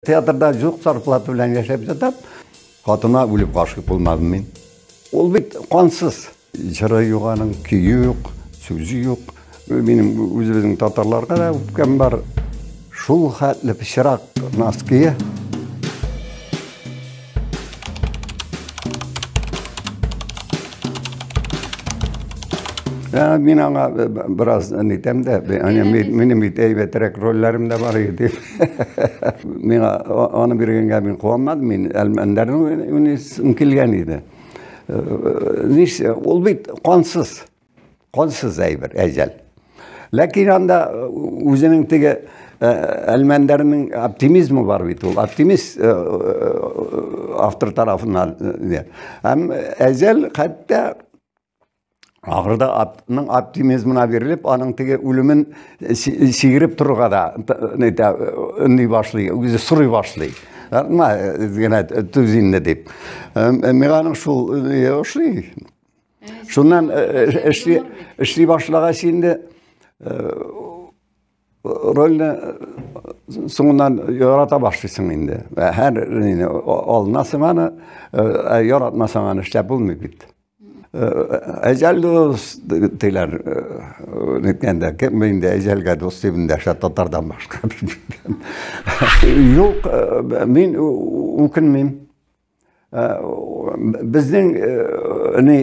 Театрда юк зарплата белән яшәп ятам. Хатына үлеп гашыйк булмадым мин. Ул бит кансыз. Җыры юк аның, көе юк, сүзе юк. Минем үзебезнең татарларга да үпкәм бар. Шул хәтле пычрак носки. Мин аңа бераз нитәм дә, минем бит әйбәтрәк рольләрем дә бар иде дип. Миңа аны биргәнгә мин куанмадым, мин Әлмәндәрне уйныйсым килгән иде. Нишлә, ул бит кансыз, кансыз әйбер, әҗәл. Ләкин анда үзенең теге Әлмәндәрнең оптимизмы бар бит ул. Оптимист автор тарафыннан. Һәм әҗәл хәтта ахырда аның оптимизмына бирелеп, аның теге үлемен сигереп торырга да нитә, өнди башлый, үзе сорый башлый. Артма генә түз инде дип. Миңа аның шул ошый. Шуннан эшли, эшли башлагач инде рольне соңыннан ярата башлыйсың инде. Һәр алынасың аны, яратмасаң аны эшләп булмый бит. Әҗәл дус диләр, ниткәндә, кем инде әҗәлгә дус дип эндәшә татардан башка. Юк, мин үкенмим. Безнең ни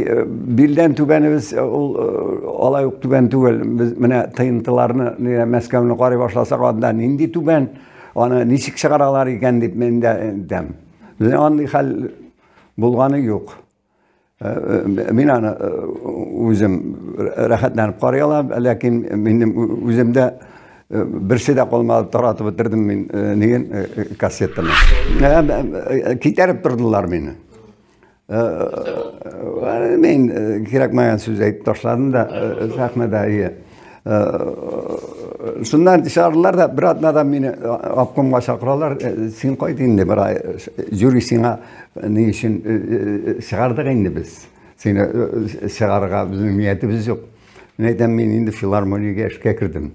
билдән түбәнебез ул алай ук түбән түгел. Без менә тыентыларны, Мәскәүне карый башласак, анда нинди түбән, аны ничек чыгаралар икән дип мин дә әйтәм. Безнең андый хәл булганы юк. Мин аны үзем рәхәтләнеп карый алам, ләкин минем үземдә берсе дә калмады, таратып бетердем мин нигән кассетаны. Китәреп тордылар мине. Мин кирәкмәгән сүз әйтеп ташладым да сәхнәдә. Шуннан чыгардылар да, бер атнадан мине обкомга чакыралар. Син кайт инде, бер ай жюри сиңа ни өчен чыгардык инде без. Сине чыгарырга безнең ниятебез юк. Мин әйтәм, мин инде филармониягә эшкә кердем.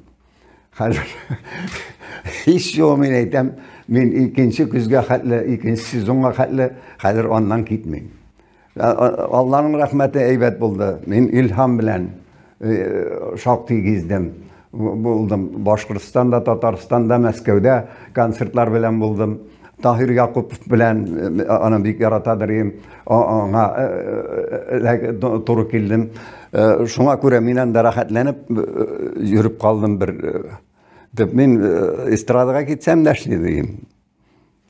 Хәзер һич югы мин әйтәм, мин икенче көзгә хәтле, икенче сезонга хәтле хәзер аннан китмим. Алланың рәхмәте әйбәт булды. Мин Илһам белән шактый гиздем. Булдым Башкортстанда, Татарстанда, Мәскәүдә концертлар белән булдым. Таһир Якупов белән, аны бик яратадыр идем, аңа туры килдем. Шуңа күрә мин анда рәхәтләнеп йөреп калдым бер. Дип мин эстрадага китсәм дә эшли дим.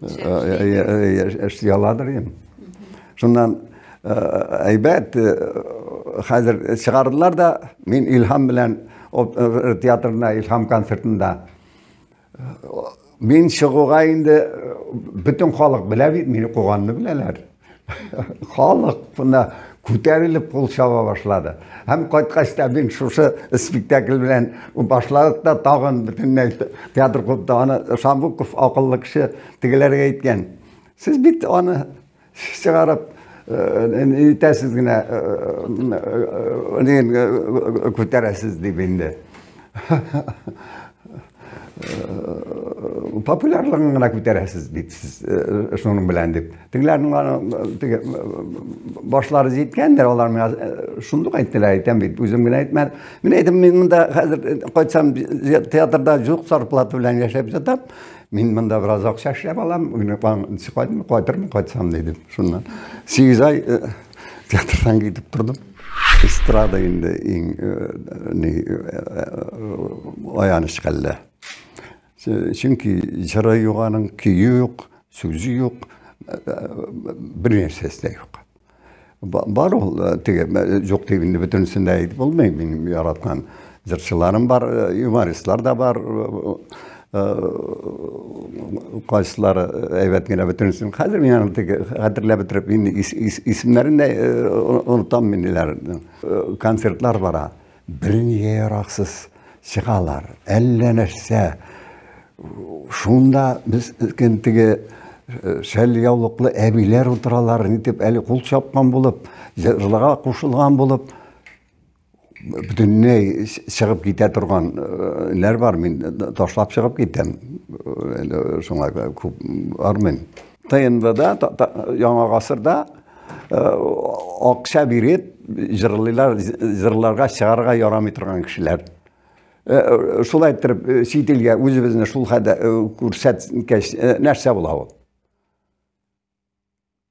Эшли аладыр идем. Шуннан әйбәт хәзер чыгардылар да, мин Илһам белән театрында, Илһам концертында мин чыгуга инде бөтен халык белә бит, мине куганны беләләр. Халык бына күтәрелеп кул чаба башлады. Һәм кайткач та мин шушы спектакль белән башладык та тагын бөтенләй театр клубта аны Шамбуков акыллы кеше тегеләргә әйткән. Сез бит аны чыгарып итәсез генә, күтәрәсез дип инде. Популярлыгын гына күтәрәсез бит сез шуның белән дип. Тегеләрнең аны теге башлары җиткәндер, алар миңа шундук әйттеләр, әйтәм бит, үзем генә әйтмәдем. Мин әйтәм, мин монда хәзер кайтсам театрда юк зарплата белән яшәп ятам. Мин монда бераз акча эшләп алам, кайтмый, кайтырмын, кайтсам дидем. Шуннан 8 ай театрдан китеп тордым. Эстрада инде иң ни аяныч хәллә. Чөнки җыры юк аның, көе юк, сүзе юк, бер нәрсәсе дә юк. Бар ул теге юк дип инде бөтенесен дә әйтеп булмый. Минем яраткан җырчыларым бар, юмористлар да бар. Кайсылары әйбәт генә бөтенесен. Хәзер мин аны теге хәтерләп бетереп инде исемнәрен дә онытам мин ниләрне. Концертлар бара. Бернигә яраксыз чыгалар. Әллә нәрсә. Шунда без теге шәл яулыклы әбиләр утыралар, нитеп әле кул чапкан булып, җырларга кушылган булып, бөтенләй чыгып китә торган нәр бар, мин ташлап чыгып китәм. Инде шуңа күп бармыйм. ТНВда, Яңа гасырда акча биреп җырлыйлар, җырларга чыгарга ярамый торган кешеләр. Шулай иттереп, чит илгә үзебезне шул хәлдә күрсәткәч, нәрсә була ул?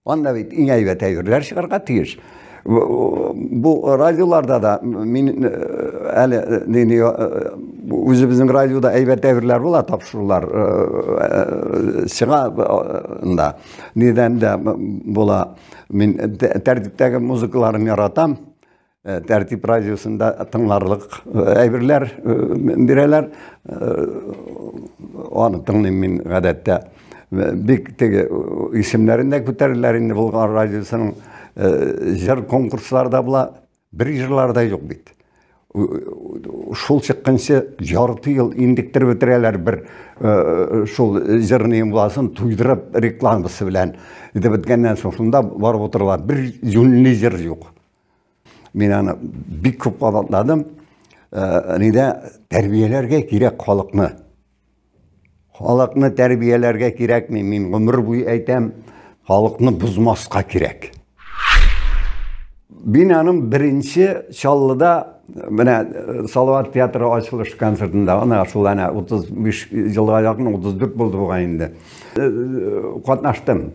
Анда бит иң әйбәт әйберләр чыгарга тиеш. Бу радиоларда да мин әле ни үзебезнең радиода әйбәт әйберләр була, тапшырулар чыга анда. Нидән дә була. Мин тәртиптәге музыкаларын яратам. Тәртип радиосында тыңларлык әйберләр бирәләр. Аны тыңлыйм мин гадәттә. Бик теге исемнәрен дә күтәрәләр инде Болгар радиосының җыр конкурслары да була. Бер җырлар да юк бит. Шул чыкканчы ярты ел индектереп бетерәләр бер шул җырның буласын туйдырып рекламасы белән. Итеп беткәннән соң шунда барып утыралар. Бер юньле җыр юк. Мин аны бик күп кабатладым. Нидә тәрбияләргә кирәк халыкны. Халыкны тәрбияләргә кирәкми. Мин гомер буе әйтәм, халыкны бозмаска кирәк. Мин аның беренче Чаллыда менә Салават театры ачылыш концертында, ана шул әнә 35 елга якын, 34 булды бугай инде. Катнаштым.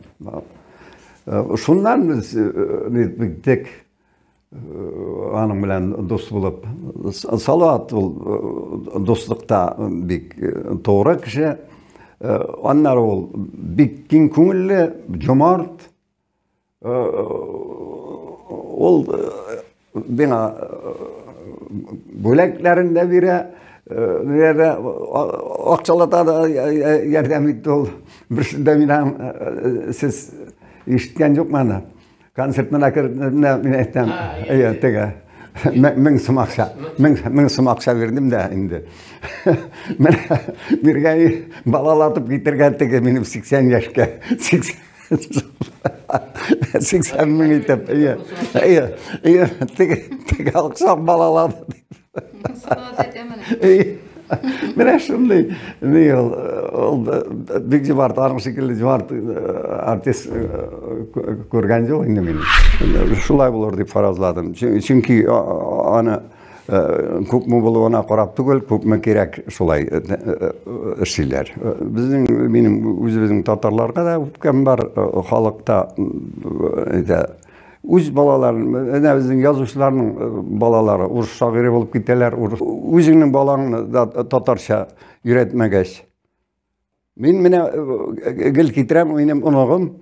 Шуннан без биттек аның белән дус булып. Салават ул дуслыкта бик тугры кеше. Аннары ул бик киң күңелле, җомарт. Ул миңа бүләкләрен дә бирә, ниләрдә акчалата да ярдәм итте ул. Берсендә мин аның сез ишеткән юкмы аны? Концертына кереп, мин әйтәм, әйе, теге 1000 сум акча, 1000 сум акча бирдем дә инде. Менә биргән балалатып китергән теге минем 80 яшькә. 80 80 мең итеп, әйе, әйе, әйе, теге, теге акча балалады. Салават әйтә менә. Менә шундый, ни ул, ул бик җомарт, аның шикелле җомарт артист күргән юк инде мин. Шулай булыр дип фаразладым. Чөнки аны күпме булуына карап түгел, күпме кирәк шулай эшлиләр. Безнең, минем үзебезнең татарларга да үпкәм бар, халыкта әйтә, үз балаларын, әнә безнең язучыларның балалары урыс шагыйре булып китәләр, урыс. Үзеңнең балаңны да татарча өйрәтмәгәч. Мин менә гел китерәм, минем оныгым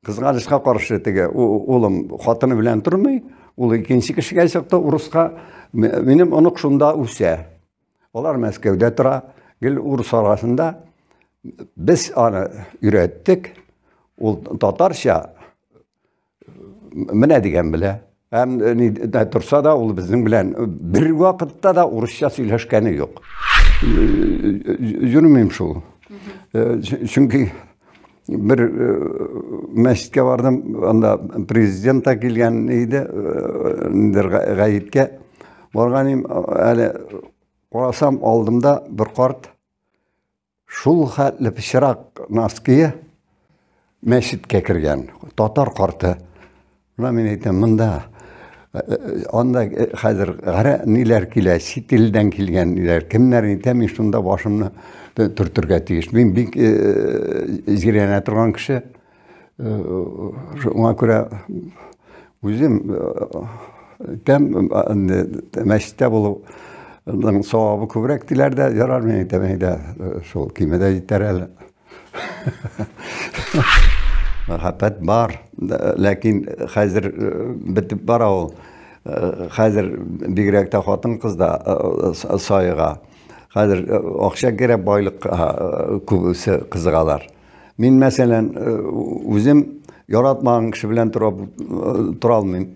кызганычка каршы теге улым хатыны белән тормый, ул икенче кешегә чыкты, урыска. Минем онык шунда үсә. Алар Мәскәүдә тора, гел урыс арасында. Без аны өйрәттек. Ул татарча менә дигән белә. Һәм ни дә торса да, ул безнең белән бер вакытта да урысча сөйләшкәне юк. Йөрмим шул. Чөнки бер мәчеткә бардым, анда президент та килгән иде, ниндидер гаеткә. Барган идем, әле карасам, алдымда бер карт шул хәтле пычрак ноские мәчеткә кергән, татар карты. Менә мин әйтәм, монда анда хәзер гарә ниләр килә, чит илдән килгән ниләр, кемнәр әйтә, мин шунда башымны төртергә тиеш. Мин бик җирәнә торган кеше. Шуңа күрә үзем әйтәм, мәчеттә булуның савабы күбрәк диләр дә, ярар, мин әйтәм, әйдә, шул киме дә җитәр әле. Мәхәббәт бар, ләкин хәзер бетеп бара ул. Хәзер бигрәк тә хатын-кыз да саега. Хәзер акча кирәк, байлыкка күбесе кызыгалар. Мин, мәсәлән, үзем яратмаган кеше белән тора алмыйм.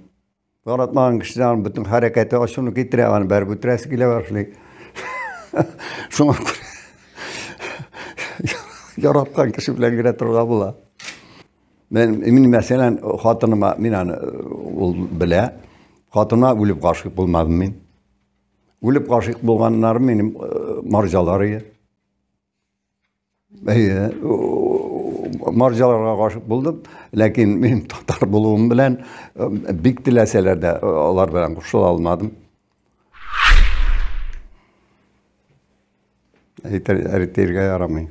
Яратмаган кешедән бөтен хәрәкәте ачуны китерә, аны бәреп үтерәсе килә башлый. Шуңа күрә яраткан кеше белән генә торырга була. Мин, мин мәсәлән, хатыныма, мин аны ул белә, хатыныма үлеп гашыйк булмадым мин. Үлеп гашыйк булганнарым минем марҗалар иде. Әйе, марҗаларга гашык булдым, ләкин мин татар булуым белән бик теләсәләр дә алар белән кушыла алмадым. Әйтергә ярамый.